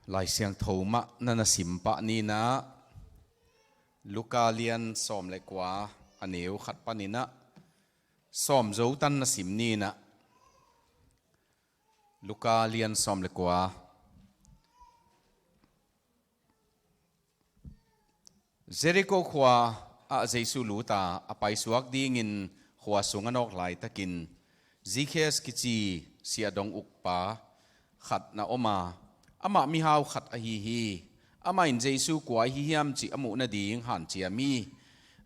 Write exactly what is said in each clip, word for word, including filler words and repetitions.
Lai Siangtho mah na na sim pah ni in ah, Luka lian sawm le kua, a neu khat panin ah sawm zo tan na sim ni in ah. Luka lian sawm le kua. Jeriko khua ah Jesu lut a, a paisuak dingin khua sung a nawk laitakin, Zakias kici siahdong ukpa khat na om a, amah mihau khat ahi hi. Amah in Jesu kua ahi hiam cih a muh nading hanciam hi.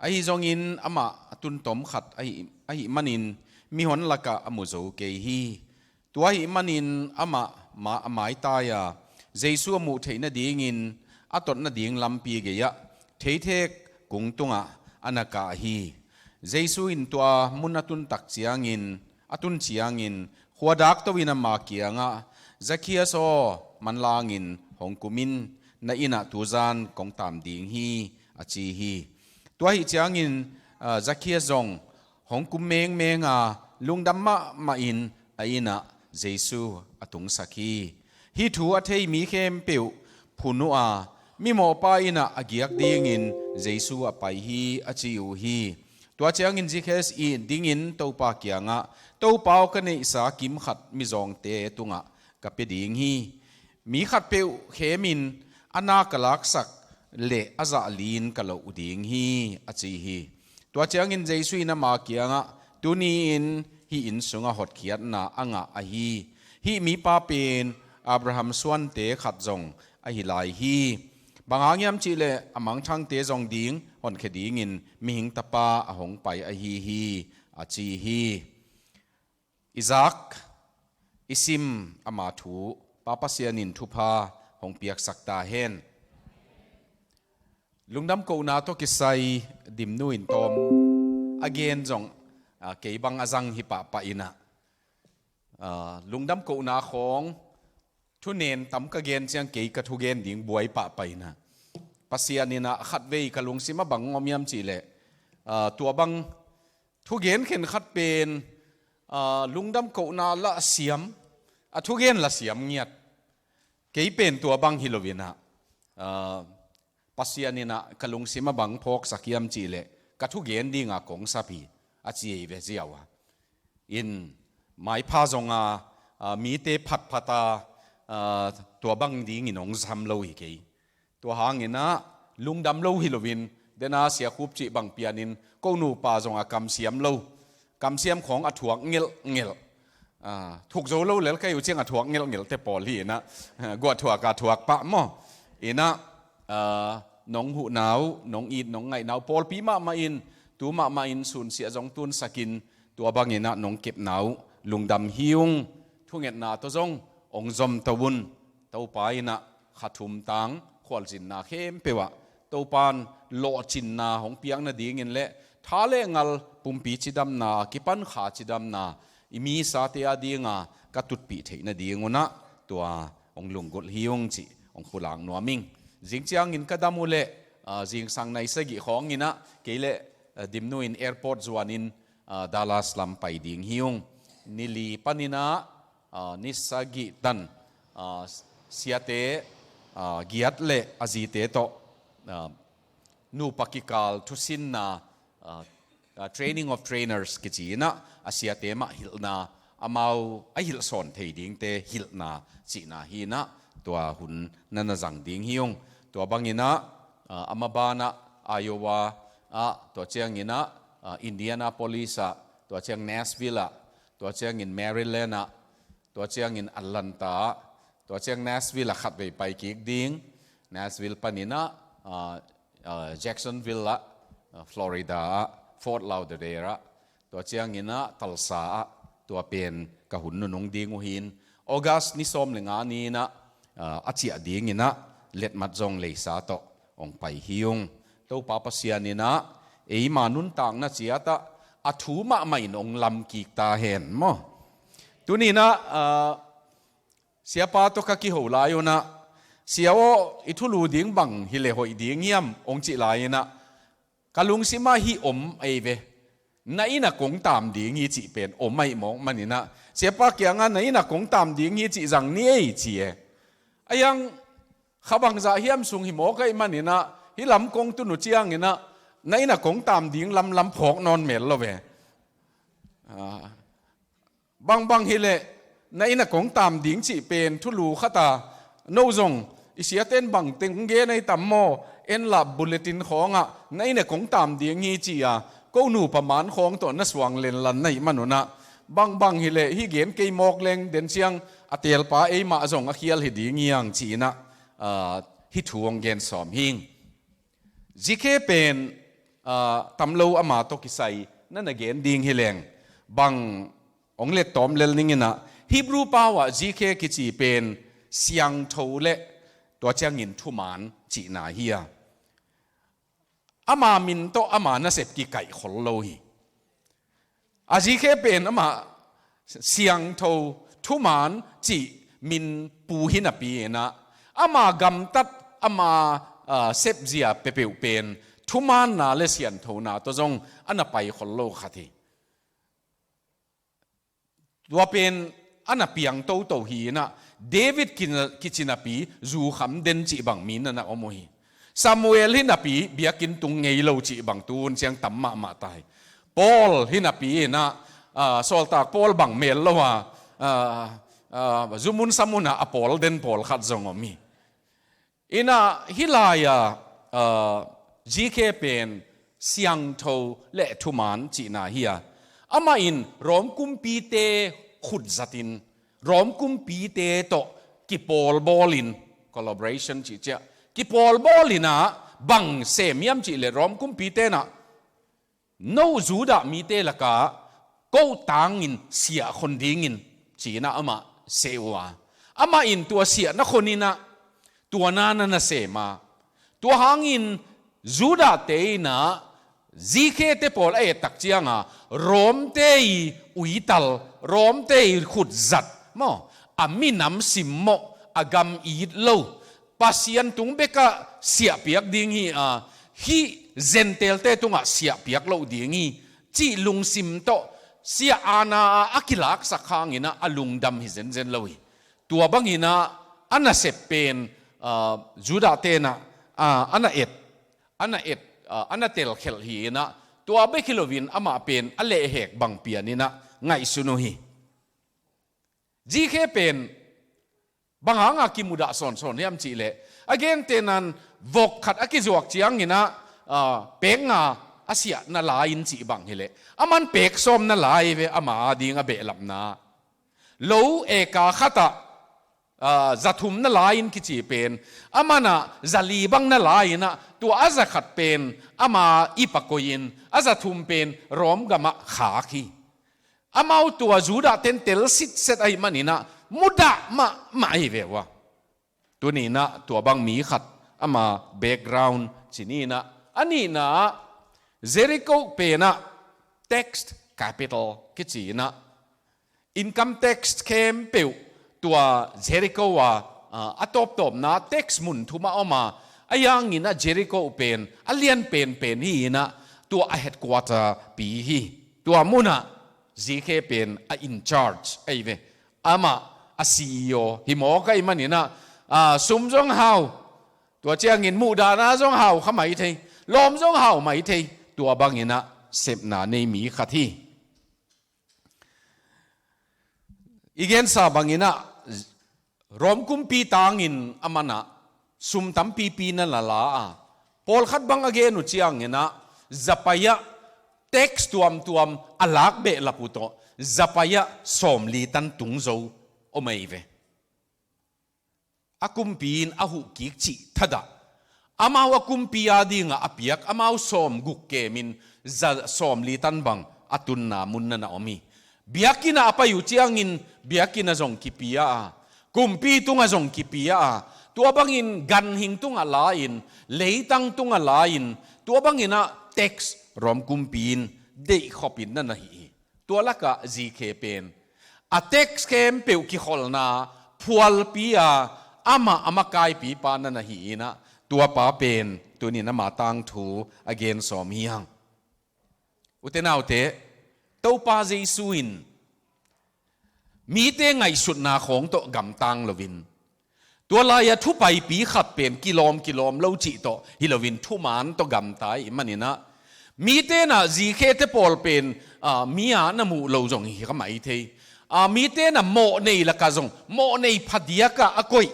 Ahi zongin amah a tuntom khat ahi, ahih manin mihon lakah a mu zo kei hi. Tua ahih manin amah ma-, a maitai a, Jesu a muh theih nadingin a tot nading lampi gei-ah theithek kung tungah a na kah hi. Jesu in tua mun a tun tak ciangin, a tun ciangin, khua dakto in ama kiangah, "Zakias aw, manlangin hong kum in, na inn ah tuzan kong tam ding hi," a ci hi. Tua ahih ciangin, aa, Zakias zong hong kum mengmeng a, lungdam mahmah in a inn ah Jesu a tungsak hi. Hih thu a thei mi khempeuh phun uh a, mimawhpa inn ah a giak dingin Jesu a pai hi, a ci uh hi. Tua ciangin Zakias in dingin Topa kiangah, "Topa aw, ka neihsa kim khat mizawngte tungah ka pia ding hi. Mi khatpeuh khemin a na ka laksak leh a zah li-in ka loh ding hi," a ci hi. Tua ciangin Jesu in ama kiangah, "Tuni-in hih inn sungah hotkhiatna a ngah ahi. Hih mipa pen Abraham suante khat zong ahi lai hi. Bang hang hiam cihleh a mangthangte zong ding honkhia dingin Mihing Tapa a hong pai ahi hi," a ci hi. I zak, i sim ama thu, Pa Pasian in thupha hong piaksak ta hen. Lungdam kohna tawh kisai Dimnu in tawm a gen zong, a, kei bang a zang hi pahpah in ah, a, lungdam kohna khawng thunen tam ka gen ciang kei ka thugen ding buai pahpah in ah, Pasian in ah khatvei ka lungsim a bang om hiam cihleh, a, tua bang thugen khenkhat pen, a, lungdam kohna la siam, a thugen la siam ngiat. Kei pen tua bang hi lo in ah, a, Pasian in ah ka lungsim a bang phawksak hiam cihleh ka thugen ding a kong sap hi, a ci ei ve ziau a. In maipha zong a, a, mite phatphat a, a, tua bang dingin hong zam lo hi kei. Tua hangin ah lungdam lo hi loin, dena Sia Khup cih bang pianin ko nupa zong a kamsiam lo, kamsiam khawng a thuak ngelhngelh. A, thuk zo lo lel ka hi uh ciang a thuak ngelhngelhte pawl hi in ah, guah thuak a thuak pah maw. In ah, a, nong huhna uh, nong it nong ngaihna uh pawlpi mahmah in, tu mahmah in sunsiah zong tunsakin, tua bangin ah nong kepna uh lungdam hi ung. Thungetna tawh zong hong zomto un. Topa in ah kha thum tang khualzinna khempeuh ah Topa in lawhcinna hong piak nadingin leh tha le ngal, pumpi cidamna, kipan kha cidamna i misate a dinga ka tutpih theih nadingun ah tua hong lunggulh hi ung cih hong pulak nuam ing. Zing ciangin ka dam uh leh, a, zingsang nai sagih khawngin ah kei leh, a, Dimnu in airport zuanin, a, Dallas lam pai ding hi ung. Ni li panin ah, a, ni sagih tan, a, siate, a, giat le a zite tawh, a, nupa kikal thusinna, a, a, training of trainers kici in ah, a siate mah hilhna, amau a hilh sawn thei dingte hilhna cihna hi in ah, tua hun na na zang ding hi ung. Tua bangin ah, a, a maban ah Iowa ah, tua ciangin ah, a, Indianapolis ah, tua ciang Nashville ah, tua ciangin Maryland ah, tua ciangin Atlanta ah, tua ciang Nashville ah khatvei pai kik ding. Nashville panin ah, a, a, Jacksonville ah, a, Florida ah, Fort Lauderdale ah, tua ciangin ah Tulsa ah, tua pen ka hun nunung ding uh hi in, August ni sawm le nga ni in ah, a, a ciah dingin ah letmat zong leisa tawh hong pai hi ung. Topa Pasian in ah eima nuntakna ciat ah a thu mahmah in hong lam kik ta hen maw. Tuni in ah, a, siapa tawh ka kiho lai un ah, "Sia aw, i thulu ding bang hi leh hoih ding hiam?" hong cih lai in ah, ka lungsim ah hih om ei ve. "Na inn ah kong tam ding hi," cih pen om ahih mawk manin ah, siapa kiangah, "Na inn ah kong tam ding hi," cih zang ni ei ci e. A hiang Kha bangzah hiam sung hi mawk ahih maninah, hih lam kong tun uh cianginah, na innah kong tam ding lamlam phawk nawn mel lo ve. Ah, bangbang hileh, na innah kong tam ding cih pen thulu khata, no zong i siaten bangteng gen ahi tam maw, en lah bulletin khawngah na innah kong tam ding hi ci-a, ko nupa man khawng tawh na suang lenlan na hih manunah, bangbang hileh hih gen kei mawk leng den ciang a teelpa eimah zong a khial hi ding hiang ci-inah, ah, hih thu hong gen sawm hing. Zikhe pen, ah, tamlo ama tawh kisai na na gen ding hileng, bang hong lettawm lel ninginah, Hebrew pau ah zikhe kici pen siangtho le tua ciangin thuman cihna hi a. Ama min tawh ama nasep kikaih khol lo hi. A zikhe pen ama siangtho thuman cih min pu hi napi inah, ama gamtat ama, ah, sepzia peuhpeuh pen thumanna le sianthona tawh zong a na pai khol lo khat hi. Tua pen a na piang toto hi inah, David ki-, kici napi zukham den cih bang mi na na om uh hi. Samuel hi napi biakinn tung ngei lo cih bang tu hun ciang tam mahmah ta hi. Paul hi napi inah, ah, sawltak Paul bang mel lo a, ah, ah, zumun samunah a pawl den pawlkhat zong om hi. Inah hih lai-a, ah, zikhe pen siangtho le thuman cihna hi a. Amah in Rom kumpite khutzatin, Rom kumpite tawh kipawlbawlin, collaboration cih ciah, kipawlbawlinah bang sem hiam cihleh Rom kumpite nah, no Judah mite lakah ko tangin siah khon dingin ci-inah amah seh uh a. Amah in tua siah na khoninah tua na na na sem a. Tua hangin Judah-te inah zikhete pawl a ettak cianga Rom-te i uital, Rom-te i khutzat maw, a minam simmawh, a gam it lo, Pasian tung bekah siahpiak ding hi a, hih Gentile-te tungah siahpiak loh ding hi cih lungsim tawh siah aana a kilaksak hanginah a lungdam hi zenzen lo hi. Tua banginah a nasep pen, ah, Judah-te inah, ah, a na et, a na et, ah, a na telkhelh hi inah, tua bek hi loin amah pen a lehhek bang pianinah ngaihsun uh hi. Zikhe pen bang hanga kimudah sawnsawn hiam cihleh, a gentenan vok khat a kizuak cianginah, ah, pek nga a siah na la-in cih bang hileh, aman pek sawm na la hi ve, ama ading a behlapna. Lo eka khatah, ah, za thum na la-in kici pen, amanah za li bang na la-inah, tua a za khat pen ama ip a koihin, a za thum pen Rom gamah khak hi. Amau tua Judah-ten tel sitset ahih maninah mudah mahmah ahi ve uh a. Tuninah tua bang mi khat ama background ci ninah, a nihna-ah Jericho penah tax capital kici inah, income tax khempeuh tua Jericho a, ah, a tawptawpna tax mun thum a om a, a yanginah Jericho pen a lian penpen hi inah, tua a headquarter pi hi. Tua munah zikhe pen a in charge ahi ve. Amah a C E O hi mawk ahih maninah, ah, sum zong hau, tua ciangin muhdahna zong hau kha mai thei, lawm zong hau mai thei, tua banginah sepna nei mi khat hi. I gensa banginah Rom kumpi tangin amanah sum tampipi na na la a, pawlkhat bang a gen uh cianginah zapai-ah tax tuamtuam a lak behlap uh tawh zapai-ah sawmli tan tung zo om ahi ve. A kumpi in a huh kik cih thadah, amau a kumpi adingah a piak amau sawmguk kemin za sawmli tan bang a tunna mun na na om hi. Biakinn ah a pai uh ciangin biakinn ah zong kipia a, kumpi tungah zong kipia a, tua bangin ganhing tungah la-in, leitang tungah la-in, tua banginah tax Rom kumpi in deihkhopin na na hih hi. Tua lakah zikhe pen a tax khempeuh kikholna phualpi a, amah a makaipipa na na hi inah, tuapa pen tunin ama tangthu a gen sawm hi hang. Ute naute, Topa Jesu in mite ngaihsutna khawng tawh gamtang loin, Tua lai-a thupaipi khat pen kilawm kilawm lo cih tawh hi loin thuman tawh gamta ih maninah, mite inah zikhete pawl pen, aa, mi-a na muh lo zong hi kha mai thei. Aa, mite inah mawhnei lakah zong mawhnei phadiakah a koih,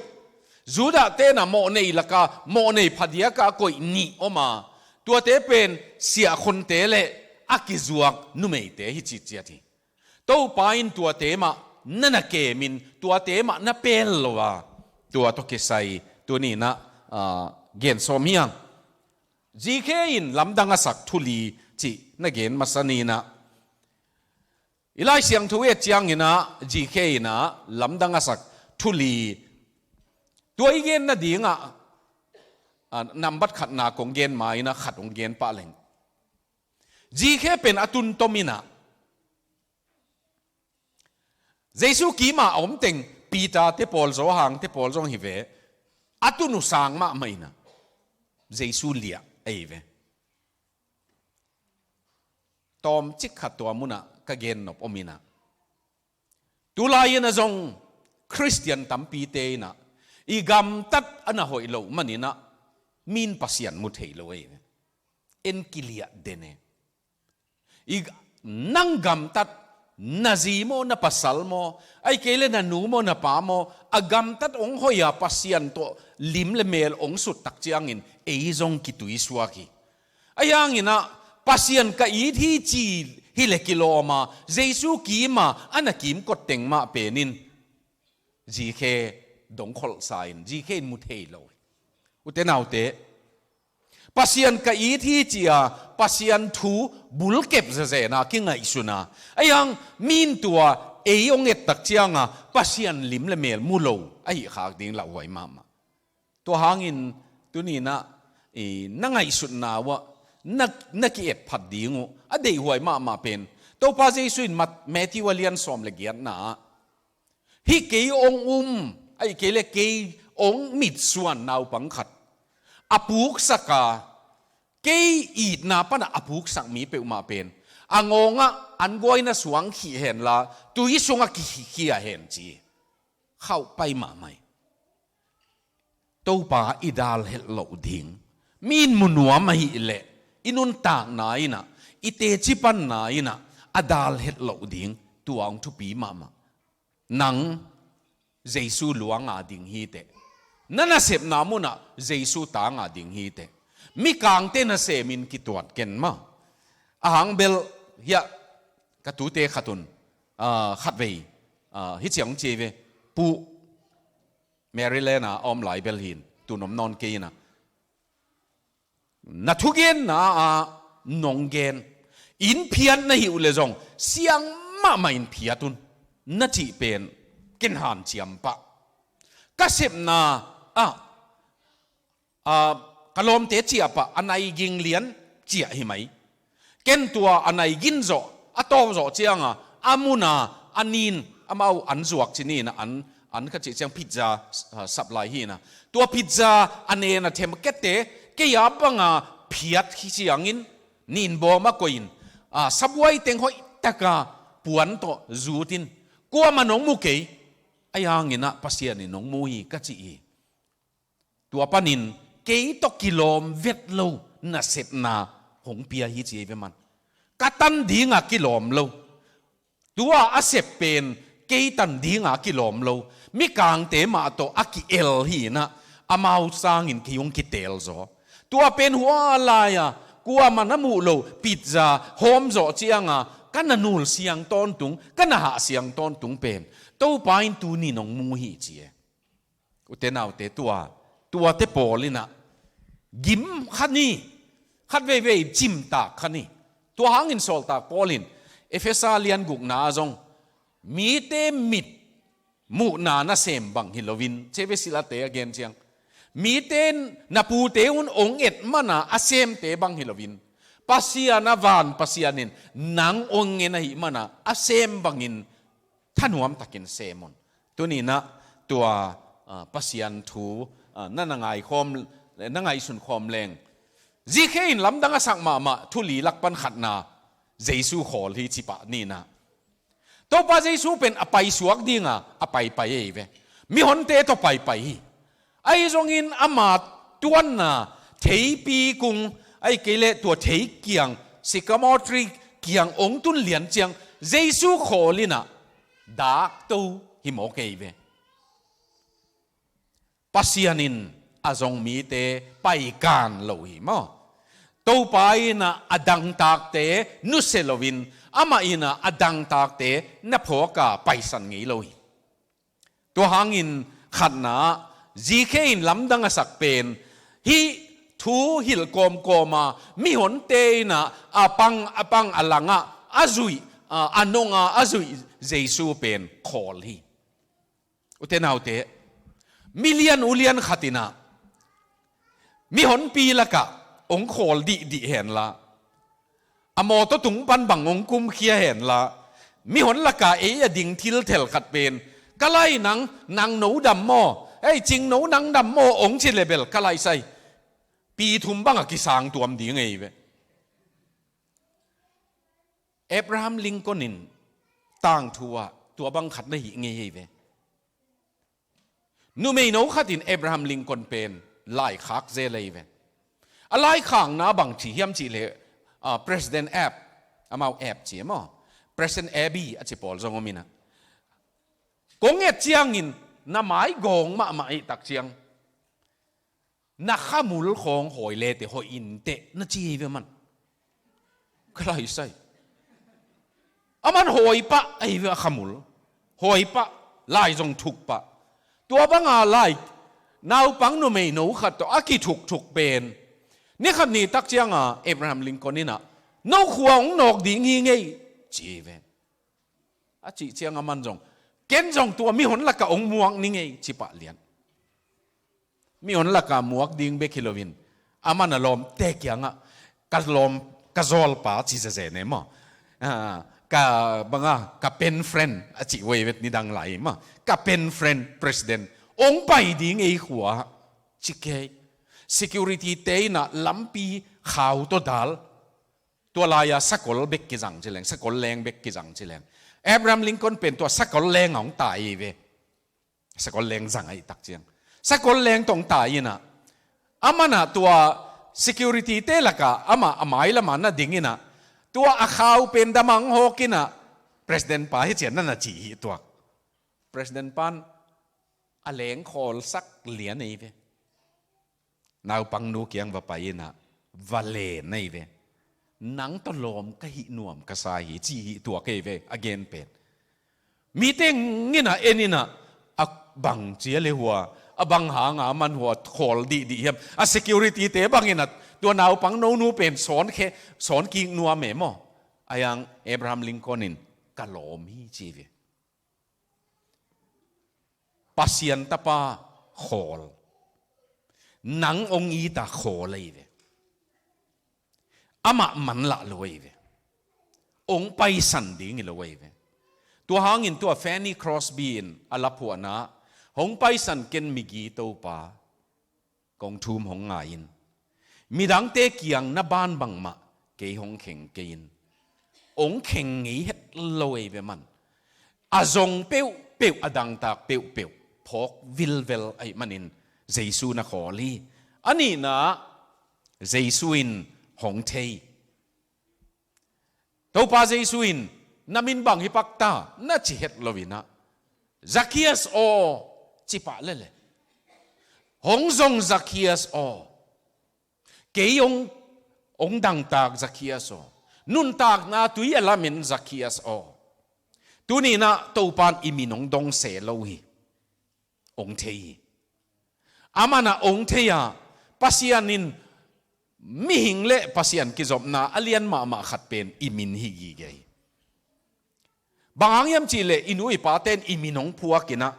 Judahte inah mawhnei lakah mawhnei phadiakah a koih nih om a, tuate pen siahkhonte le a kizuak numeite hi citciat hi. Topa in tuate mah na na kemin tuate mah na pel lo a, tua tawh kisai tuninah, aa, gen sawm hiang. Zikhe in lamdang a sak thu li cih na gen masa ninah, i Lai Siangtho et cianginah Zikhe inah lamdang a sak thu li, tua i gen nadingah, aa, nambat khatna kong gen ma-inah khat hong gen pah leng. Zikhe pen a tuntom inah Jesu kimah a omteng Peter te pawl, Johan te pawl zong hi ve. A tun uh sang mahmah inah Jesu liah a hi ve. Tawmcik khat tua munah ka gennop om inah, tulai inah zong Khristian tampite inah i gamtat a na hoih loh maninah min Pasian mu thei lo a hi ve. En kiliah den e. I, nang gamtat, na zi maw, na pasal maw, ahih kei le na nu maw, na pa maw, a gamtat hong hoih a Pasian tawh lim le mel hong sut tak ciangin ei zong kituisuak hi. Ahi hanginah Pasian ka it hi ci hi le kilawm a, Jesu kima a na kimkot teng mah penin Zikhe dongkholhsa in, Zikhe in mu thei lo. Ute naute, Pasian ka it hi ci-a Pasian thu bulkep zezena kingaihsuna, ahi hang min tua ei hong ettak cianga Pasian lim le mel mu lo ahi khak ding lauhuai mahmah. Tua hangin tuninah, i, na ngaihsutna uh ah na, na ki-etphat ding uh a deihhuai mahmah pen, Topa Jesu in Mat-, Matthew a lian sawm le giatna ah, hih kei hong um, ahih kei le kei hong mitsuan naupang khat a puksak a, kei itna panah a puksak mi peuhmah pen a ngawngah an guaina suang khih henla, tui sungah kikhia hen ci. Khauh pai mahmah hi. Topa i dal het loh ding, mi in mu nuam ahih leh i nuntakna inah, i teci panna inah a dal het loh ding, tua hong thupi mahmah. Nang Jesu luanga ding hiteh, na nasepna munah Jesu tanga ding hiteh, mikangte nasemin kituat ken maw. A hang bel hiah ka tute khat un, aa, khatvei, aa, hih ciang hong ci ve, Pu Maryland ah a om lai bel hin, tun om nawn kei inah, na thugenna ah nong gen, in phiat na hih uh leh zong siang mahmah in phiat un, na cih pen ken hanciam pah. Ka sepna ah, aa, ka lawmte ciah pah a nai ging lian ciah hi mai. Ken tua a nai gin zawh, a tawh zawh cianga a muna a nin, amau an zuak ci ninah an, an ka cih ciang pizza, aa, sap lai hinah, tua pizza a nen a them kette kei a banga phiat hi ciangin nin bawm a koihin, aa, sabuai teng hoihtaka puan tawh zutin, kuamah nong mu kei, ahi hanginah Pasian in nong mu hi ka ci hi. Tua panin kei tawh kilawm vet lo nasepna hong pia hi ci hi ve man. Ka tan dinga kilawm lo. Tua a sep pen kei tan dinga kilawm lo. Mikangte mah tawh a ki-el hinah, amau sangin kei hong kitel zaw. Tua pen hua lai-a kuamah na muh lo pizza hawm zawh cianga ka na nul siang tawntung, ka na hah siang tawntung pen Topa in tuni nong mu hi ci e. Ute naute, tua, tuate pawl inah gim kha ni, khat veivei cimtak kha ni. Tua hangin sawltak Paul in Efesa lian gukna ah zong mite mit muhna nasem bang hi loin, ci ve, silate a gen ciang, mite na pute un hong et mana a semte bang hi loin, Pasian a van Pasian in nang hong en ahih mana a sem bangin thanuamtakin sem un. Tuninah tua, ah, Pasian thu, ah, na, na ngaikhawm, na ngaihsun khawm leng. Zikhe in lamdang a sak mahmah thu li lak pan khatna, Jesu khawl hi ci pah ninah. Topa Jesu pen a paisuak dinga a paipai ahi ve. Mihonte tawh paipai hi. Ahi zongin ama tuanna theipi kung, ahih kei leh tua thei kiang, sycamore tree kiang ong tun lian ciang Jesu khawl in ah dakto hi mawk ei ve. Pasian in a zong mite paikan lo hi maw? Topa in ah a dangtakte nusia loin, amah in ah a dangtakte na phawk a paisan ngei lo hi. Tua hangin khatna ah G K in lamdang a sak pen, hih thu hilh kawmkawm a mihonte in ah a pang a pang a lang ah a zuih, a, a nong a a zuih Jesu pen khawl hi. Ute naute, milian ulian khat in ah mihonpi lakah ong khawl dihdih henla, a mawtaw tung pan bang ong kumkhia henla, mihon lakah ei a ding thilthel khat pen, ka lai nang, nang no dam maw? Ei, cing no nang dam maw? Ong ci le bel ka lai sai pi thum bang a kisang tuam ding ei ve. Abraham Lincoln in tangthu ah tua bang khat na hih ngei ei ve. Numeino khat in Abraham Lincoln pen laikhak zel ei ve. A laikhakna bang ci hiam cih leh, ah, President Abe, amau Abe ci maw, President Abe a ci pawl zong om in ah, kong et ciangin na mai gawng mahmah ei tak ciang, na khamul khawng hawi lete hoih inteh na ci ei ve man. Ka lai sai. Aman hawi pah ei ve a khamul. Hawi pah, lai zong thuk pah. Tua banga lai naupang numeino khat tawh a kithukthuk pen, ni khat ni tak cianga Abraham Lincoln in ah, no khua ong nawk ding hi ngei, ci ei ve. A cih ciang aman zong, ken zong tua mihon lakah ong muak ni ngei, ci pah lian. Mihon lakah muak ding bek hi loin, aman a lawmte kiangah, ka lawm, ka zawlpa ci zezen e maw? Ah, ka banga, ka pen friend a cih vei vet nidang lai maw? Ka pen friend president ong pai ding ei khua, ci kei. Security te in ah lampi khau tawh dal. Tua lai-a sakol bek kizang ci leng, sakol leng bek kizang ci leng, Abraham Lincoln pen tua sakol leng a ong tai ve. Sakol leng zang ahih tak ciang, sakol leng tawh ong tai in ah, aman ah tua security te lakah amah a mai lamah na ding in ah, tua a khau pen dam a ong hawk in ah, president pa hi ci-a na na ci hi tuak. President pan a leng khawlsak lian ei ve. Naupangnu kiang va pai in ah, va len ei ve. Nang tawh lawm ka hih nuam ka sa hi, ci hi tuak ei ve, a gen pen. Mite in ah en in ah, a bang cia le hua, a bang hanga aman hua khawl dihdih hiam? A security te bang in ah, tua naupang nonu pen sawn khe, sawn kik nuam e maw? Ahi hang Abraham Lincoln in, ka lawm hi, ci ve. Pasian tapa khawl. Nang ong it a khawl ei ve. Amah manlah lo ei ve. Ong paisan ding hi lo ei ve. Tua hangin tua Fanny Crosby in a laphuahna, hong paisan ken migi Topa, kong thum hong ngai in. Midangte kiang na ban bangmah kei hong kheng kei in. Ong kheng ngei het lo ei ve man. A zong peuhpeuh, a dangtak peuhpeuh phawk vilvel ahih manin Jesu na khawl hi. A nihna, Jesu in hong thei. Topa Jesu in, na min bang hi pak ta, na ci het lo in ah, Zacchaeus aw, ci pah lele. Hong zong Zacchaeus aw. Kei ong, ong dangtak Zacchaeus aw. Nuntakna tui a lamen Zacchaeus aw. Tuni in ah Topa in i min ong dong se lo hi. Ong thei hi. Aman ah ong thei a, Pasian in mihing le Pasian kizopna a lian mahmah khat pen i min hi gige hi. Bang hang hiam cih leh i nu i pate in i min ong phuak in ah,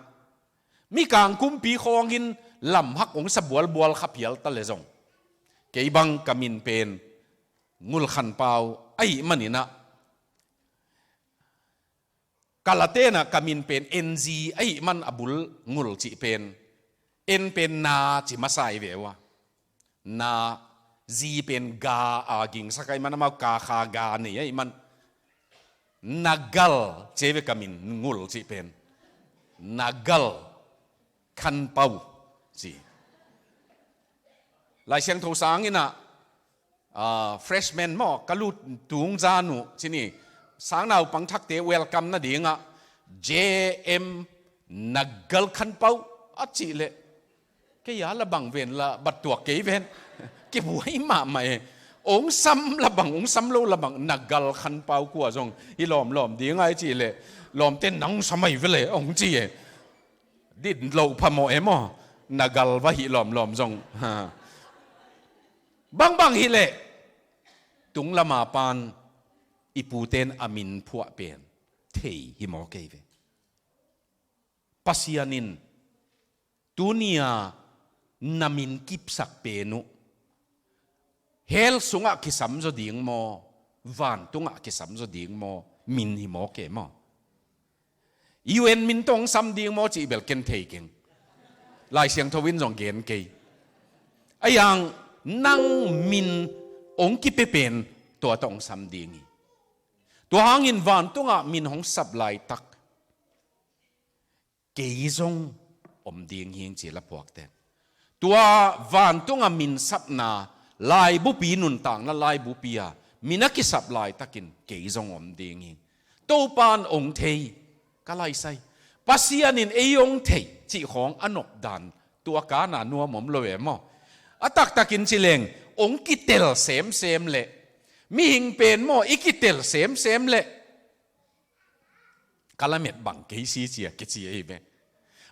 Mikang kumpi khawngin lamhak ong sa bualbual kha phial ta le zong, kei bang ka min pen Ngul Khan Pau ahih manin ah, Kalate in ah ka min pen N G ahih man a bul Ngul cih pen, N pen na ci masa hi ve ua. Na, G pen ga a gingsak ahih man amau ka kha ga nei ahih man. Nagal ci ve ka min Ngul cih pen. Nagal Khan Pau ci. Lai Siangtho sang in ah, ah, freshman maw, ka lut tung zan uh, ci ni, sang naupang thakte welcome nadingah, J M nagal khan pau, a cih leh, kei a la bang ven la, bat tuak kei ven. Kibuai mahmah e. Ong sam la bang, ong sam lo la bang, nagal khan pau kua zong hi lawmlawm ding ai cih leh, lawmte nang sam ai ve le, ong ci e. Din loh phamawh e maw, nagal va hi lawmlawm zong. Ha. Bangbang hi leh, tung lama pan i pute'n a min phuah pen thei hi maw kei ve. Pasian in tunia na min kipsak pen uh, hell sungah kisam zaw ding maw, vantungah kisam zaw ding maw, min hi maw kei maw. U N min tawh ong sam ding maw cih bel ken thei keng. Lai Siangtho in zong gen kei. A yang nang min ong kipia pen tua tawh ong sam ding hi. Tua hangin vantungah min hong sap laitak kei zong om ding hing ci la phuakte. Tua vantungah min sapna, laibupi nuntakna laibupi a min a kisap laitakin kei zong om ding hing. Topa'n ong thei, ka laisai. Pasian in ei ong thei cih khawng a nopdan tua kana nuam om lo e maw. A taktakin ci leng, ong kitel semsem leh, mihing pen maw, i kitel semsem leh, ka lamet bang kei si cia kici ei ve.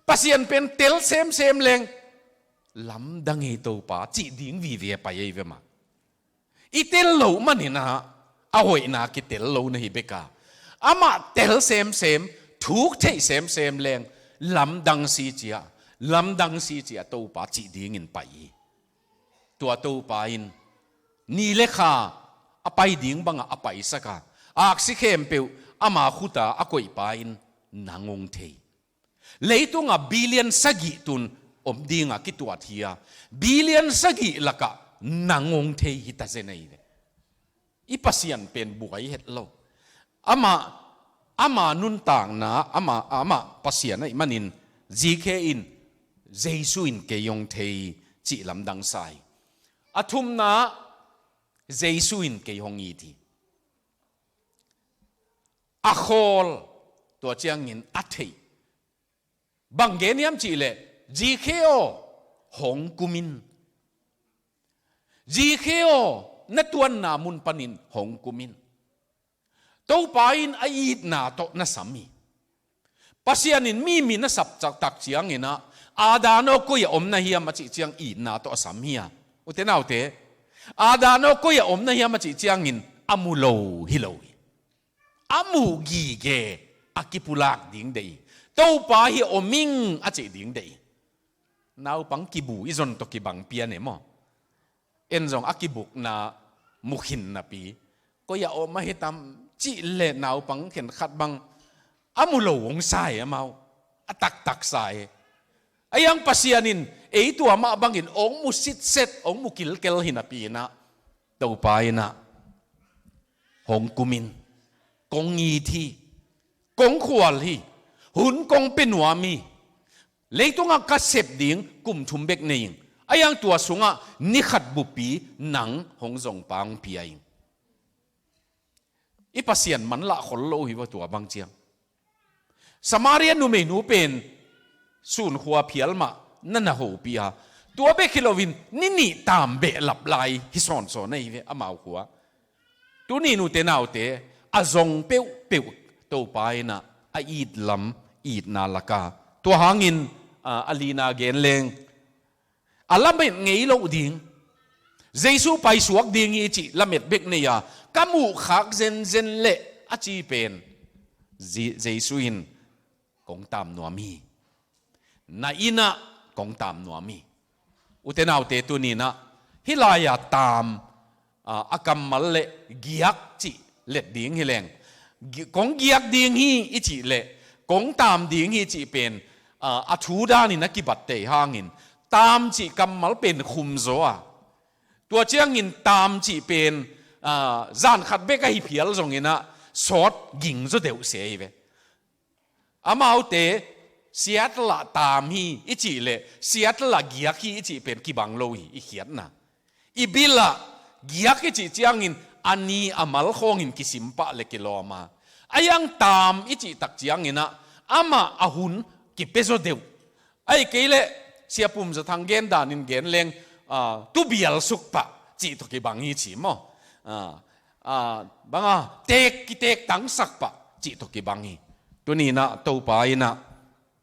Pasian pen tel semsem leng, lamdang ei Topa cih ding vive a pai ei ve mah. I tel loh manin ah a hoihna kitel lo na hi bek a, amah tel semsem, thuk theih semsem leng, lamdang si cia, lamdang si cia Topa cih dingin pai hi. Tua Topa in ni le kha a pai ding bangah a paisak a, aksi khempeuh ama khuta a koihpa in nang ong thei. Leitungah billion sagih tun om dingah kituat hi a, billion sagih lakah nang ong thei hi ta zen ei ve. I Pasian pen buai het lo. Amah, ama nuntakna, ama, amah Pasian ahih manin, zikhe in, Jesu in kei ong thei cih lamdang sa hi. A thumna, Jesu in kei hong it hi. A khawl, tua ciangin a theih. Bang gen hiam cih leh, zikhe aw, hong kum in. Zikhe aw, na tuanna mun panin hong kum in. Topa in a itna tawh na sam hi. Pasian in mi min a sap caktak ciangin ah, Adam aw koi ah om na hiam a cih ciang itna tawh a sam hi a. U te nau te, Adam aw koi ah om na hiam a cih ciangin a mu lo hi lo hi. A muh gige a kipulak ding deih hi. Topa hi om ing a cih ding deih hi. Naupang kibu i zon tawh kibang pian e maw. En zong a kibukna mu khin napi, koi ah om ahi tam cih leh naupang khenkhat bang a mu lo hong sa e amau. A taktak sa e. A yang Pasian in ei tua mah bangin hong mu sitset, hong mu kilkel hi napi in ah, Topa in ah, hong kum in, kong it hi, kong khual hi, hun kong pia nuam hi. Leitungah ka sep ding kum thum bek nei ing. A yang tua sungah ni khat buppi nang hong zongpa hong pia ing. I Pasian manlah khol lo hi va tua bang ciang. Samaria numeinu pen sunkhua phial mah na na hopih a, tua bek hi loin ni nih tam behlap lai hi sawnsawn ahi ve amau khua. Tuni nute naute, a zong peuhpeuh Topa in ah a it lam, itna laka. Tua hangin, a, a lina gen leng, a lamet ngei loh ding, Jesu paisuak ding hi cih lamet bek nei a, ka muhkhak zenzen leh a ci pen, Je-, Jesu in kong tam nuam hi. Na inn ah kong tam nuam hi. U te nau te, tuni-in ah hih lai-a tam, a, a kammal leh giak cih let ding hi leng, gi-, kong giak ding hi i cih leh kong tam ding hi cih pen, a, a thu danin a kibat tei hangin, tam cih kammal pen khum zaw a, tua ciangin tam cih pen, a, zan khat bek ahi phial zongin ah sawt ging zaw deuh se hi ve. Amaute Seattle ah tam hi i cih leh Seattle ah giak hi i cih pen kibang lo hi, i khiatna. I bil ah giak i cih ciangin a ni a mal khawngin kisim pah le kilawm a, a iang tam i cih tak ciangin ah amah a hun kipia zaw deuh. Ahih kei leh Sia Pum Za Thang gen danin gen leng, ah, tu bial suk pah cih tawh kibang hi ci maw? Ah, ah, bang a, teek, kiteek tangsak pah cih tawh kibang hi. Tuni-in ah Topa in ah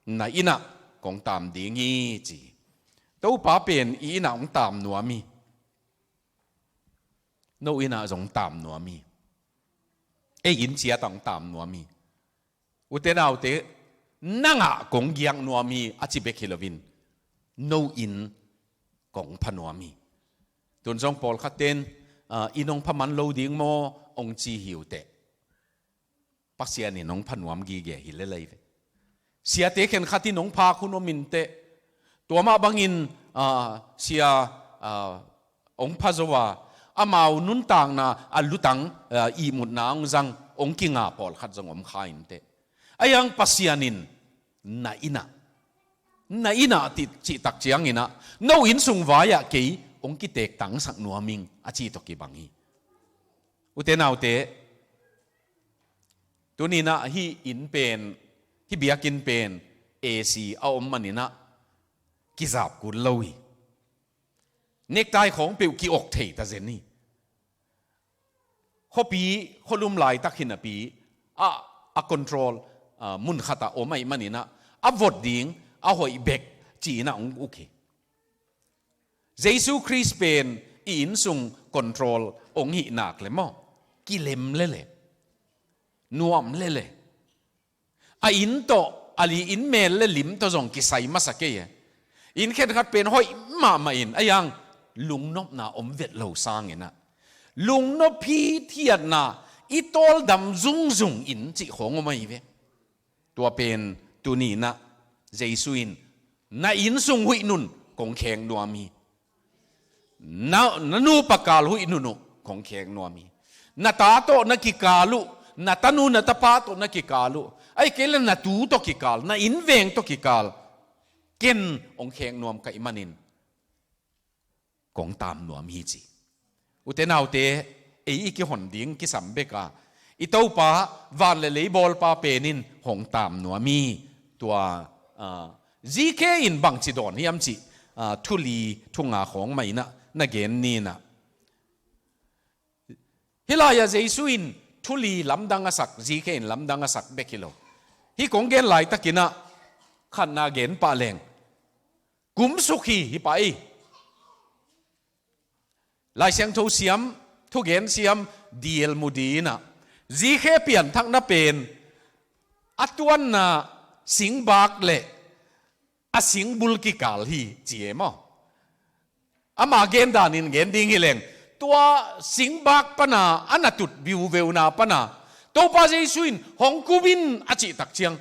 na inn ah kong tam ding hi ci. Topa pen i inn ah hong tam nuam hi. No inn ah zong tam nuam hi. Ei inn ciat ah hong tam nuam hi. Ute naute, nang ah kong giak nuam hi a ci bek hi loin, no inn kong pha nuam hi. Tun zong pawlkhat ten, ah, inn hong pha man lo ding maw hong ci hi uh teh. Pasian in hong pha nuam gige hi lel ei ve. Siate khenkhat in hong phak hun om in teh. Tua mah bangin, ah, sia, ah, hong pha zo a, amau nuntakna a lutang, ah, ihmutna hong zang, hong kinga pawlkhat zong om kha in teh. A iang Pasian in na inn ah, na inn ah cih tak ciangin ah, no inn sung vai ah kei hong kiteek tangsak nuam ing a ci tawh kibang hi. Ute naute, tuni-in ah hih inn pen, hih biakinn pen A C a om manin ah kizap kul lo hi. Necktie khawng peuh ki-ok thei ta zen hi. Khuapi, khualum laitak hi napi ah, a control, ah, mun khat ah om ahih manin ah a vot ding a hoih bek ci-in ah hong uk hi. Jesu Khrist pen i inn sung control hong hih nak leh maw, kilem lel e, nuam lel e. A inn tawh, a li inn mel le lim tawh zong kisai masa kei e. Inn khenkhat pen hoih mahmah in, a iang lungnopna om vet lo sangin ah, lungnop hithiatna, i tawldam zungzung inn cih khawng om ahi ve. Tua pen tuni-in ah Jesu in, na inn sung huih nun kong khek nuam hi. Na, na nupa kal huih nun uh kong khek nuam hi. Na ta tawh na kikal uh, na tanu na tapa tawh na kikal uh, ahih kei leh na tu tawh kikal, na innveng tawh kikal, ken hong khek nuam ka hih manin kong tam nuam hi ci. Ute naute, ei i kihon ding kisam bek a, i Topa, van le lei bawlpa pen in hong tam nuam hi. Tua, ah, G K in bangci dawn hiam cih, ah, thu li thu nga khawng mah in ah na gen ni in ah. Hih lai-ah Jesu in thu li lamdang a sak, G K in lamdang a sak bek hi lo. Hih kong gen laitakin ah khatna gen pah leng, kum suk hi, hi pah ei. Lai Siangtho siam, thugen siam D L Moody in ah, G K pianthakna pen a tuanna singbak le a singbul kikal hi ci e maw. Ama gen danin gen ding hi leng, tua singbak pana a na tut viuveuna pana Topa Jesu in hong kum in a cih tak ciang,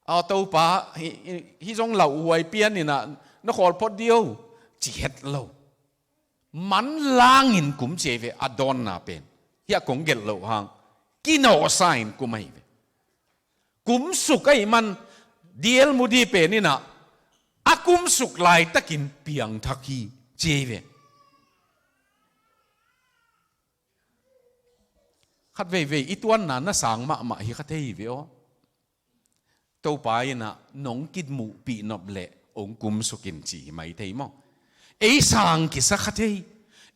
a Topa, hih, hih, hih zong lauhuai pian in ah na khawl phot dih o, ci het lo. Manlangin kum ci ei ve, a dawnna pen. Hih a kong gelh loh hang, kinawhsa in kum ahi ve. Kum suk ahih man, D L Moody pen in ah, a kum suk laitakin piangthak hi ci ei ve. Khat veivei i tuanna na sang mahmah hi kha thei hi ve aw. Topa in ah nong kimuhpih nop leh hong kum suk in ci hi mai thei maw. Ei sang kisa kha thei.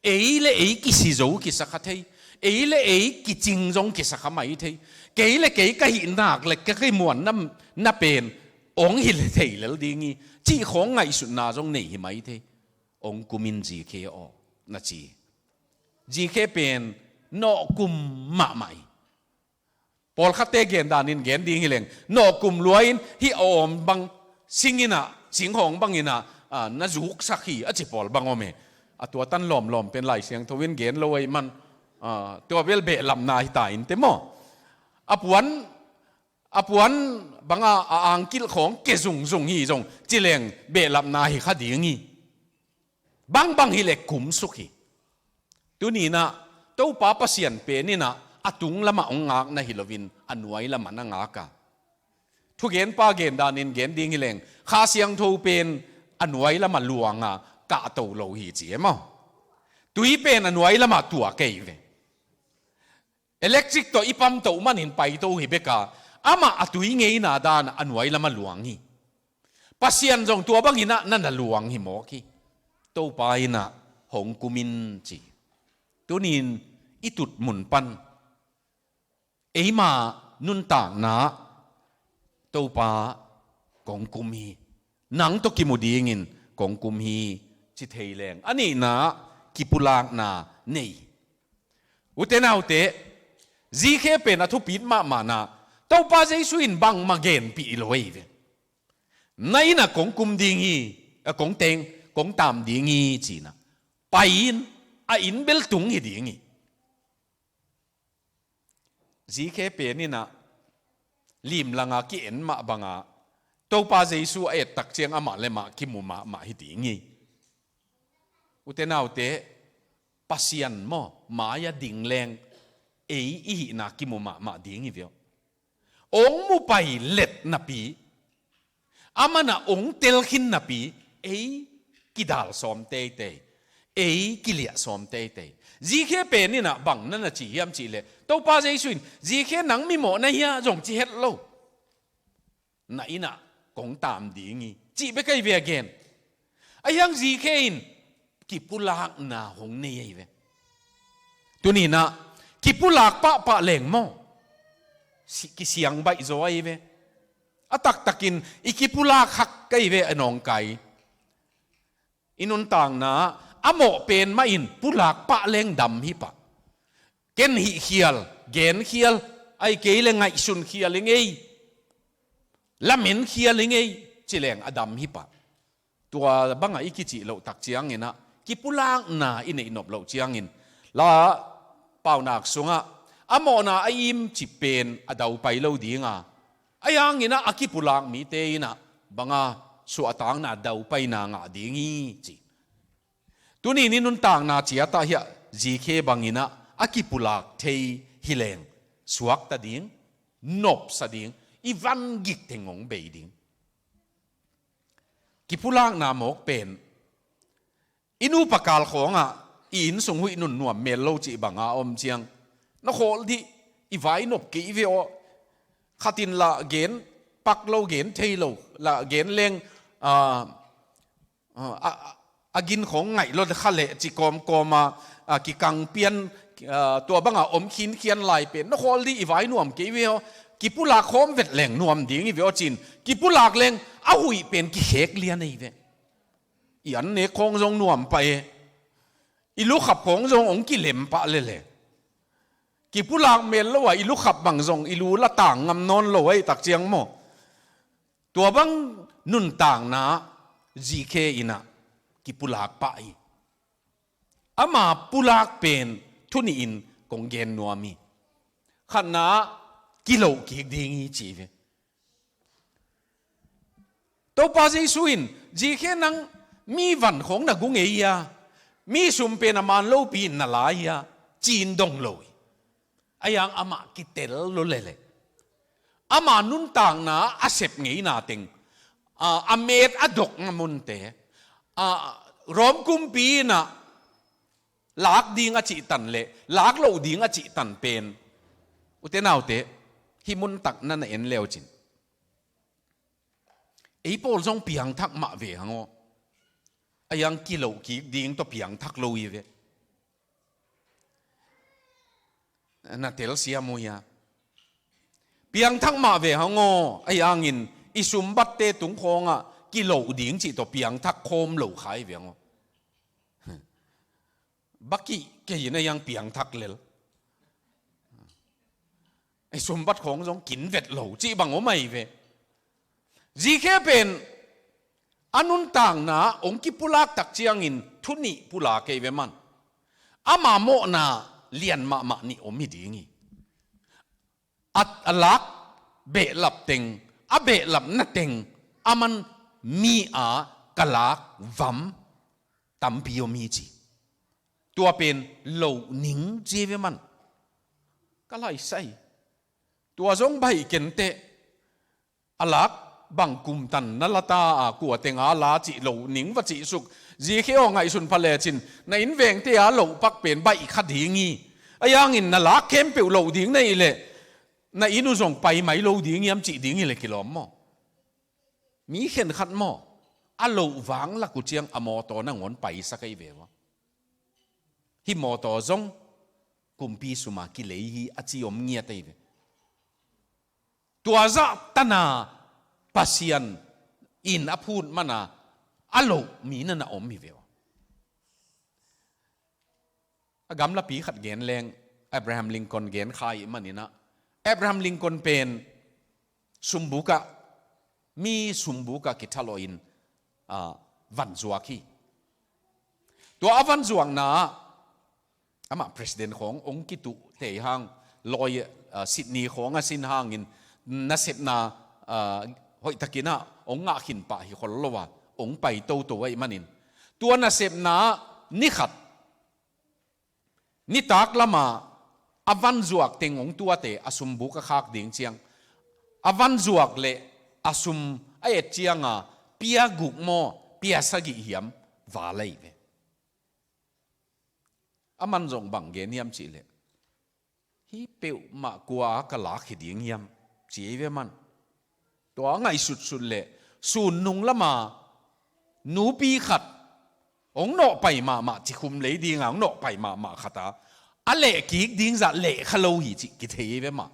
Ei le ei kisi zo kisa kha thei. Ei le ei kicing zong kisa kha mai thei. Kei le kei ka hih nak le ka kimuan na, na pen hong hi le thei lel ding hi, cih khawng ngaihsutna zong nei hi mai thei. Hong kum in G K aw, na ci. G K pen nawh kum mahmah hi. Pawlkhatte gen danin gen ding hi leng, nawh kum lua in hih a awm bang sing in ah, singhawng bang in ah, ah, na zuksak hi a ci pawl bang om e. A tua tan lawmlawm pen Lai Siangtho in gen lo ahih man, ah, tua bel behlapna hi ta in teh maw. A puan, a puan bang a, a angkilh khawng ke zungzung hi zong ci leng behlapna hi kha ding hi. Bangbang hi leh kum suk hi. Tuni in ah Topa Pasian pen in ah a tung lamah hong ngak na hi loin a nuai lamah na ngak a. Thugenpa gen danin gen ding hi leng, Kha Siangtho pen a nuai lamah luang a, kahto lo hi ci e maw. Tui pen a nuai lamah tua kei ve. Electric tawh i pamtoh manin paito hi beka, amah a tui ngeina dan a nuai lamah luang hi. Pasian zong tua bangin ah na na luang hi mawk hi. Topa in ah hong kum in ci. Tunin i tut mun pan eima nuntakna Topa kong kum hi. Nang tawh kimu dingin kong kum hi ci thei leng. A nihna kipulakna nei. Ute naute, zikhe pen a thupit mahmahna Topa Jesu in bangmah genpih lo ei ve. Na inn ah kong kum ding hi, a kong teng, kong tam ding hi cina. Pai in, a inn bel tung hi ding hi. Zikhe pen in ah limlanga ki-en mah banga Topa Jesu a ettak ciang amah le mah kimu mahmah hi ding hi. Ute naute, Pasian maw, mai-a ding leng ei i hihna kimu mahmah ding hi veu. Ong mu pai let napi, aman ah ong tel khin napi, ei kidal sawm teitei, ei kiliah sawm teitei. Zikhe pen in ah bang na na ci hiam cihleh, Topa Jesu in zikhe nang mimawh na hia zong ci het lo. Na inn ah kong tam ding hi cih bek ahi ve a gen. Ahi hang zikhe in kipulakna hong nei ahi ve. Tuninah kipulak pahpah leng maw, si- kisiang baih zaw ahi ve. A taktakin i kipulak hak ahi ve a nawngkai. I nuntakna a mawh pen mahin pulak pah leng dam hi pah. Ken hih khial, gen khial, ai kei le ngaihsun khial i ngei, lamen khial i ngei, ci leng a dam hi pah. Tua bangah i kicih loh tak cianginah kipulakna i neih nop loh ciangin la paunak sungah a mawhna a im cih pen a daupai lo dinga, a yanginah a kipulak mite inah banga suahtakna daupaina ngah ding hi ci. Tuni ni nuntakna ciatah hiah zikhe banginah a kipulak thei hileng suakta ding, nopsa ding, i van gik teng hong bei ding. Kipulakna mawk pen i nupa kal khawngah i inn sung huih nun nuam mel lo cih banga om ciang, na khawl dih, i vai nop kei ve aw. Khatin lah gen pak lo, gen thei lo, lah gen leng a, a, a, a gin khawng ngaih lo kha leh ci kawmkawma a, kikang pian a, tua banga om khinkhian lai pen na khawl dih, i vai nuam kei ve aw. Kipulak khawm vet leng nuam ding hi ve aw cin, kipulak leng a huih pen kikhek lian ahi ve. I an nek khawng zong nuam pah e. I lukhap khawng zong hong kilem pah lele. Kipulak mel lo a i lukhap bang zong i lu la tang ngam nawn lo ahi tak ciang maw. Tua bang nuntakna zikhe inah kipulak pah hi. Ama pulak pen thu nihin kong gen nuam hi. Khatna kiloh kik ding hi ci ve. Topa Jesu in zikhe nang mi van khawng na gu ngei hia, mi sum pen a man lopi in na lai hia, ci-in dong lo hi. A yang amah kitel lo lele. Ama nuntakna a sep ngeina teng, a, a met a dok ngamunte, a, Rom kumpi inah lak ding a cihtan le lak loh ding a cihtan pen, ute naute, hih muntak na na en leucin ei pawl zong piangthak mah ve hang aw. A yang kiloh kik ding tawh piangthak lo hi ve. Na telsiam uh hia? Piangthak mah ve hang aw. A yangin i sumbatte tung khawngah kiloh ding cih tawh piangthak khawm lo khai ve hang aw. Bakih kei in a yang piangthak lel. I sumbat khawng zong kinvet lo cih bang om ahi ve. Zikhe pen a nuntakna hong kipulak tak ciangin thu nih pulak kei ve man. Ama mawhna lian mahmah nih om hi ding hi. A, a lak behlap teng, a behlap na teng, a man mi a ka lak vam tampi om hi ci. Tua pen lo ning ci ve man. Ka laisai. Tua zong bai kenteh. A lak bang kumtan na la ta a kua tenga la cih lo ning va cih suk. Zikhe aw, ngaihsun pha lecin na innvengte a loh pak pen baih kha ding hi. Ahi hangin na lak khempeuh loh ding na hih leh na inn uh zong pai mai lo ding hiam cih ding hi leh kilawm maw? Mi khenkhat maw, a loh vang lak uh ciang a mawtaw nangawn paisak ahi ve ua. Hih mawtaw zong kumpi suma kilei hi a ci om ngiat ahi ve. Tua zah tana Pasian in a phut mana a loh mi na na om hi ve ua. A gamlapi khat gen leng, Abraham Lincoln gen kha ih maninah, Abraham Lincoln pen sumbukah, mi sumbukah kithalawhin, ah, van zuak hi. Tua a van zuakna ah amah president khawng hong kituh tei hang, lawi, ah, Sydney khawng a sin hangin nasepna, ah, hoihtakinah hong ngah khin pah hi khol lo a, hong pai toto ahih manin, tua nasepna ah ni khat nitak lama a van zuak teng hong tuate a sumbuk a khak ding ciang, a van zuak le a sum a et cianga pia guk maw, pia sagih hiam, val ahi ve. A man zong bang gen hiam cihleh, hih peuhmah kua ka lak hi ding hiam, ci ahi ve man. Tua a ngaihsutsut leh sun nung lama nupi khat hong nawhpai mahmah, cikhum lei dinga hong nawhpai mahmah khata a lehkik ding zah lehkha lo hi cih kithei ahi ve mah.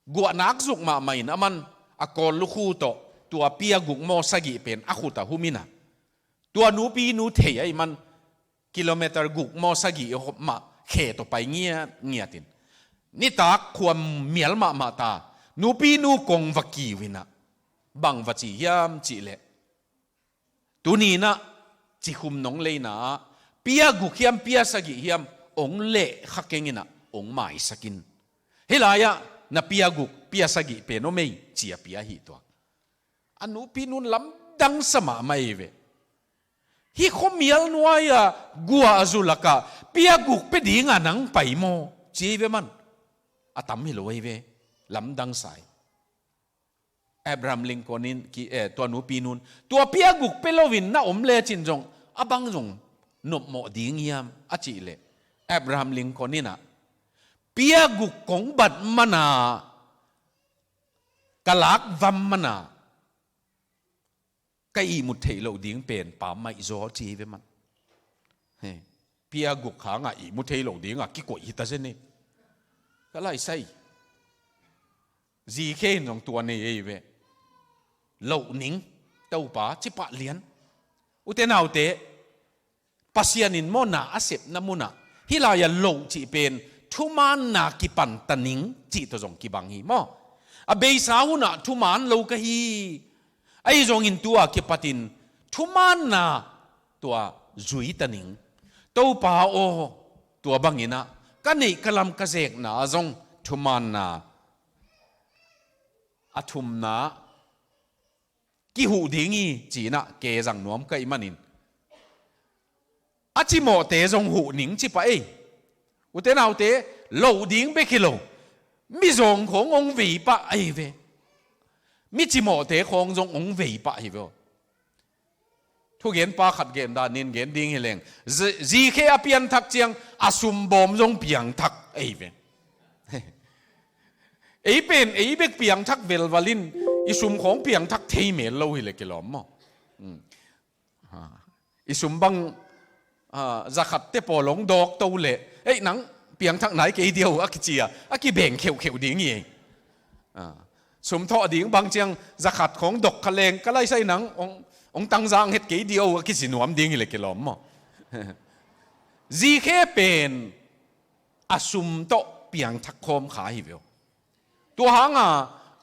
Guahnak zuk mahmah in a man a kawl lukhu tawh tua pia guk maw sagih pen a khut a hum inah, tua nupi nu thei ahih man kilometer guk maw sagih mah khe tawh pai ngiat ngiatin, nitak khua mial mahmah ta nupi nu kong va kiu inah, bang va ci hiam cihleh, tuninah cikhum nong leina ah pia guk hiam, pia sagih hiam, hong lehkha keng inah hong maisak in. Hih lai-ah na pia guk, pia sagih pen om ei, ci a pia hi tua. A nupi nun lamdang sa mahmah ei ve. Hih khuamial nuai-ah gua a zu lakah pia guk pia dinga nang pai maw, ci ei ve man. A tam hi lo ei ve. Lamdang sa ei. Abraham Lincoln in ki, eh, tua nupi nun tua pia guk pia loin na om lecin zong a bang zong nopmawh ding hiam a cihleh, Abraham Lincoln inah pia guk kong bat mana ka lak vam mana ka ihmut theih loh ding pen pammaih zaw ci hi ve man. He, pia guk hangah ihmu thei lo dingah kikoih hi ta zen ei. Ka laisai. Zikhe in zong tua nei ei ve. Loh ning, Topa, cipah lian. Ute naute, Pasian in maw na a sepna munah hih lai-ah loh cih pen thumaanna kipanta ning cih tawh zong kibang hi maw. A beisa hunah thumaan lo ka hi. Ahi zongin tua kipatin thumaanna tua zuita ning. Topa aw, tua banginah ka neih ka lam ka zekna ah zong thumaanna a thumna kihuh ding hi, ci-inah ke zang nuam ka hih manin a cimawhte zong huh ning ci pah ei. Ute naute, loh ding bek hi lo, mizawng khawng hong vei pah ahi ve. Mi cimawhte khawng zong hong vei pah hi ve aw. Thugenpa khat gen danin gen ding hi leng, zi-, zikhe a pianthak ciang a sumbawm zong piangthak ahi ve. Ei pen ei bek piangthak velvalin i sum khawng piangthak thei mel lo hileh kilawm maw? Hmm. Ha. I sum bang, ah, zakhatte pawl hong dawk to leh, ei nang piangthak nai kei dia uh a kici a, a kibeng kheuhkheuh ding hi ei. Ah. Sum thawh ding bang ciang zakhat khawng dok kha leng, ka laisai nang hong, hong tangzang het kei dia uh a kici nuam ding hileh kilawm maw? Zikhe pen a sum tawh piangthak khawm kha hi ve aw. Tua hanga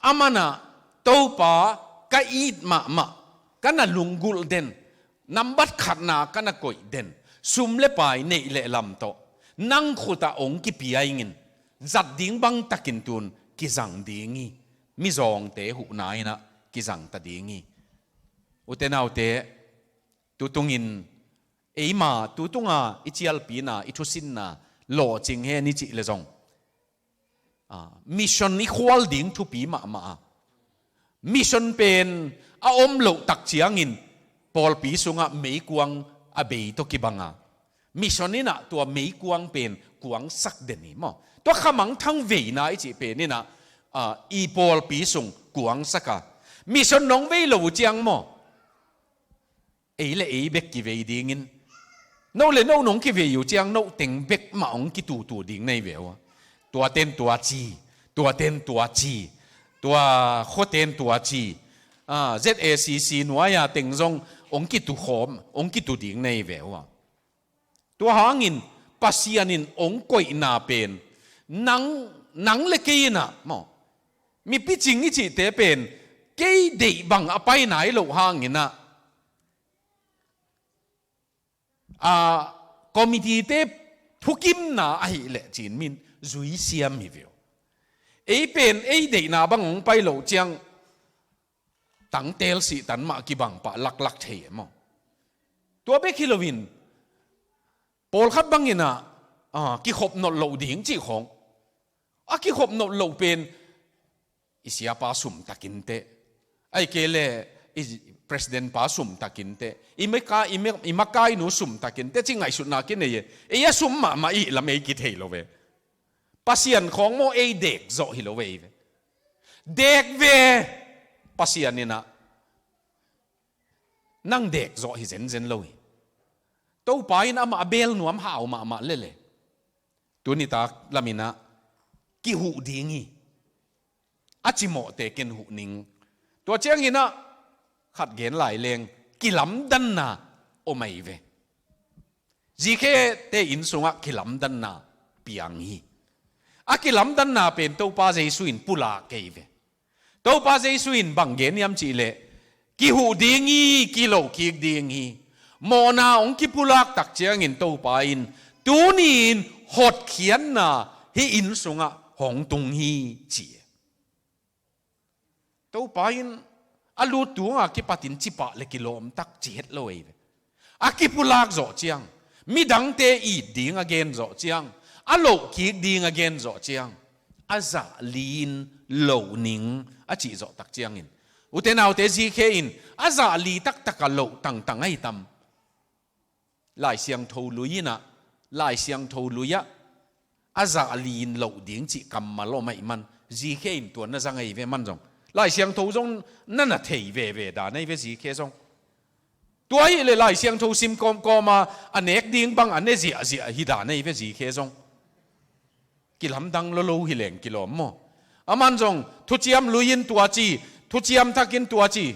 a manah Topa ka it mahmah, ka na lunggulh den, nambat khatna ka na koih den, sum le pai neih le lam tawh nang khutah hong kipia ingin, zat ding bangtakin tun kizang ding hi. Mizawngte huhna inah kizang ta ding hi. Ute naute, tutungin eima tutunga i cialpina, i thusinna lawhcing hen i cih le zong, ah, mission i khual ding thupi mahmah a, mission pen a om loh tak ciangin pawlpi sungah meikuang a bei tawh kibanga, mission innah tua meikuang pen kuangsak den hi maw. Tua khamangthang veina i cih pen innah, ah, i pawlpi sung kuangsaka, mission nong vei lo uh ciang maw, ei le ei bek kivei dingin, no le no nong kivei uh ciang no teng bek mah hong kitutu ding nei ve uh a. Tuaten tua ci, tuaten tua ci, tua khuaten tua ci, ah, Z A C C nuai-a teng zong hong kitukhawm, hong kitu ding nei ve uh a. Tua hangin Pasian in hong koihna pen nang, nang le kei innah maw, mipi cing i cihte pen kei deih bang a pai nai loh hanginah, a, committee-te thukimna ahih leh cin min zui siam hi ve uh. Ei pen ei deihna bang hong pai loh ciang tangtel sihtan mah kibang pah laklak thei e maw. Tua bek hi loin pawlkhat banginah, ah, kikhop nolh loh ding cih khawng, a kikhop nolh loh pen i siapa sum takin teh, ahih kei leh i president pa sum takin teh, i maka, i me-, i makainu sum takin teh ci ngaihsutna kinei e. Ei a sum mahmah i hih lam ei kithei lo ve. Pasian khawng maw ei dek zawh hi lo ve ei ve. Dek ve. Pasian innah nang dek zawh hi zenzen lo hi. Topa in amah a bel nuam hau mahmah lele. Tuni tak laminah kihuh ding hi. A cimawhte ken huh ning. Tua cianginah khat gen lai leng, kilamdanna om ahi ve. Zikhe te inn sungah kilamdanna piang hi. A kilamdanna pen Topa Jesu in pulak kei ve. Topa Jesu in bang gen hiam cihleh, kihuh ding hi, kilohkik ding hi. Mawhna hong kipulak tak ciangin Topa in tuni-in hotkhiatna hih inn sungah hong tung hi ci. Topa in a lut tunga kipatin cipah le kilawmtak ci het lo ei ve. A kipulak zawh ciang, midangte it ding a gen zawh ciang, a lohkik ding a gen zawh ciang, a zah li-in loh ning a cih zawh tak ciangin, ute naute, Zikhe in a zah li taktakah loh tangtang ahi tam? Lai Siangtho lui innah, Lai Siangtho lui-ah a zah li-in loh ding cih kammal om ahih man, Zikhe in tua na zang ahi ve man zong. Lai Siangtho zong na na thei veve dan ahi ve Zikhe zong. Tua ahih leh Lai Siangtho sim kawmkawma a nek ding bang a ne ziahziah hi dan ahi ve Zikhe zong. Kilamdang lolo hi leng kilawm maw? Aman zong thuciam lui-in tua ci, thuciam thakin tua ci.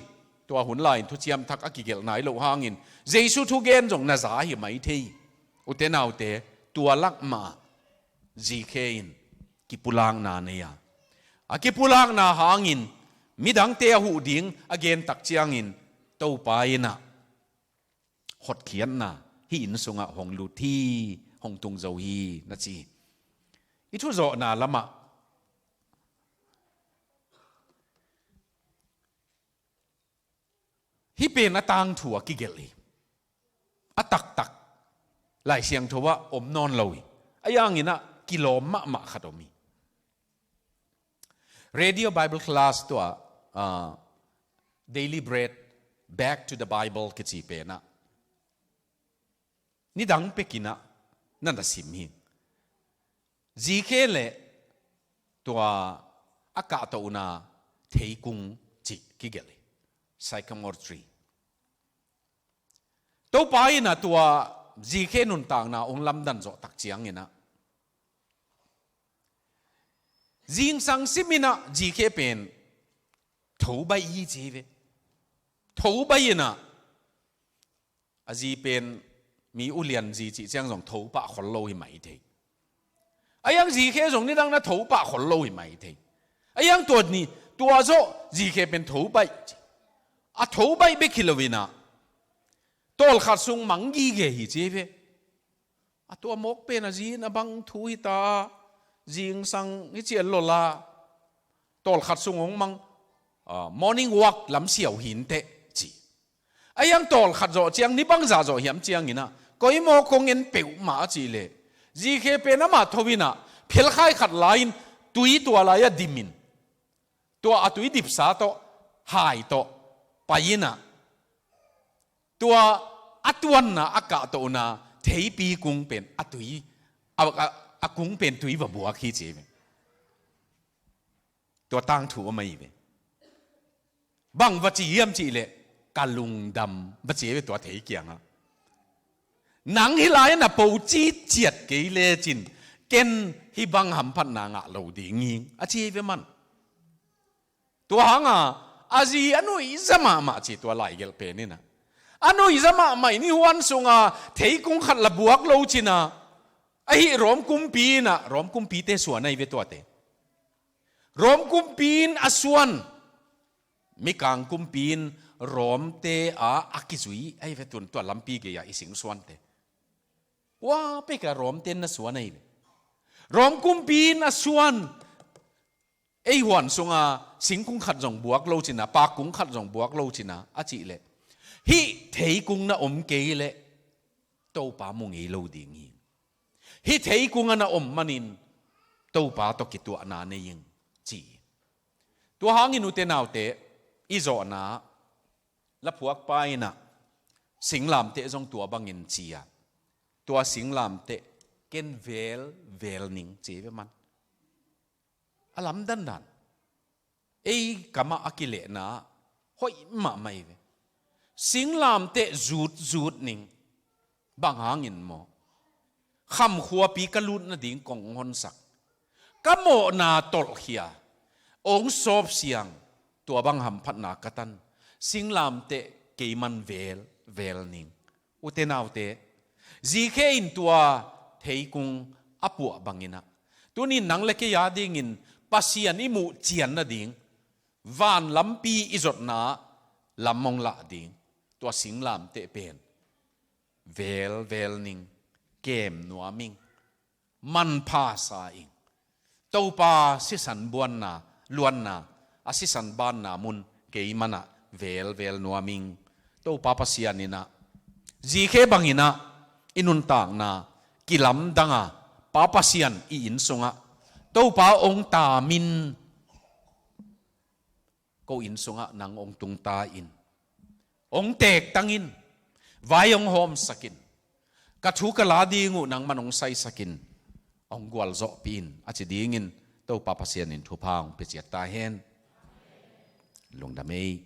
Tua hun lai-in thuciam thak a kigelh nai loh hangin Jesu thugen zong na za hi mai thei. Ute naute, tua lak mah Zikhe in kipulakna nei a, a kipulakna hangin midangte a huh ding a gen tak ciangin Topa innah hotkhiatna hih inn sungah hong lut hi, hong tung zo hi na ci. I thuzawhna lamah hih pen a tangthu a kigelh hi. A taktak Lai Siangtho ah om nawn lo hi. A yanginah kilawm mahmah khat om hi. Radio Bible Class tua, ah, Daily Bread, Back to the Bible kici penah nidang pekinah na na sim hi. Zikhe le tua a kahtohna theikung cih kigelh hi. Sycamore tree. Topa innah tua Zikhe nuntakna hong lamdan zawh tak cianginah zingsang siminah Zikhe pen tho baih hi ci hi ve. Tho baih innah a zi pen mi ulian zi cih ciang zong tho pah khol lo hi mai thei. A yang Zikhe zong nidang na tho pah khol lo hi mai thei. A yang tua ni, tua zawh Zikhe pen tho baih ci. A tho baih bek hi loinah tawlkhat sung mang gige hi ci hi ve. A tua mawk pen a zi in a bang thu hi ta a, zingsang hi cian lawla tawlkhat sung hong mang, ah, morning walk lam siau hinteh ci. A yang tawlkhat zawh ciang ni bangzah zawh hiam cianginah koi mawk hong en peuhmah a cih leh Zikhe pen amah tho innah phelkhai khat lai-in tui tua lai-ah dimin tua a tui dipsa tawh hai tawh pai innah Tua a tuanna, a kahtohna theipi kung pen a tui, a, a, a kung pen tui va buak hi ci hi ve. Tua tangthu om ahi ve. Bang va ci hiam cih leh, ka lungdam va ci hi ve tua thei kiangah. Nang hih lai-ah na po citciat kei lecin ken hih bang hamphatna ngah lo ding hi, a ci hi ve man. Tua hanga a zi a nuihza mahmah ci tua laigelh pen in ah. A nuihza mahmah in hih huan sunga theikung khat la buak lo cin ah, ahi Rom kumpi in ah, Rom kumpite suan ahi ve tuate. Rom kumpi in a suan, mikang kumpi in Romte a, a kizui ahi ve tun tua lampi gei-ah i singsuante. Ua peka Romte in na suan ahi ve. Rom kumpi in a suan, ei huan sunga singkung khat zong buak lo cin ah, pakkung khat zong buak lo cin ah, a cih leh, hih theikung na om kei leh Topa mu ngei lo ding hi. Hih theikung a na om manin Topa tawh kituahna nei ing ci hi. Tua hangin ute naute, i zawhna laphuakpa in ah singlamteh zong tua bangin ci a, tua singlamteh ken velvel ning ci hi ve man. A lamdandan ei kamah a kilehna hoih mahmah hi ve. Singlamteh zutzut ning. Bang hangin maw? Kham khuapi ka lut nading kong hong honsak, ka mawhna tolhkhia, hong sawpsiang, tua bang hamphatna ka tan. Singlamteh kei man velvel ning. Ute naute, zikhe in tua theikung a puah bangin ah, tuni nang le kei a dingin Pasian i muh cian nading, van lampi i zotna lam hong lah ding, tua singlamteh pen velvel ning, kem nuam ing, manpha sa ing. Topa sisan buanna, luanna, a sisan banna mun kei man ah velvel nuam ing. Topa Pasian in ah zikhe bangin ah i nuntakna kilamdang a, Pa Pasian i inn sungah Topa hong taamin, ko inn sungah nang hong tungta in, hong teektang in, vai hong hawmsak in, ka thu ka la ding uh nangman hong saisak in, hong gualzawhpih in, a ci dingin Topa Pasian in thupha hong pia ciat ta hen. Lungdam ei.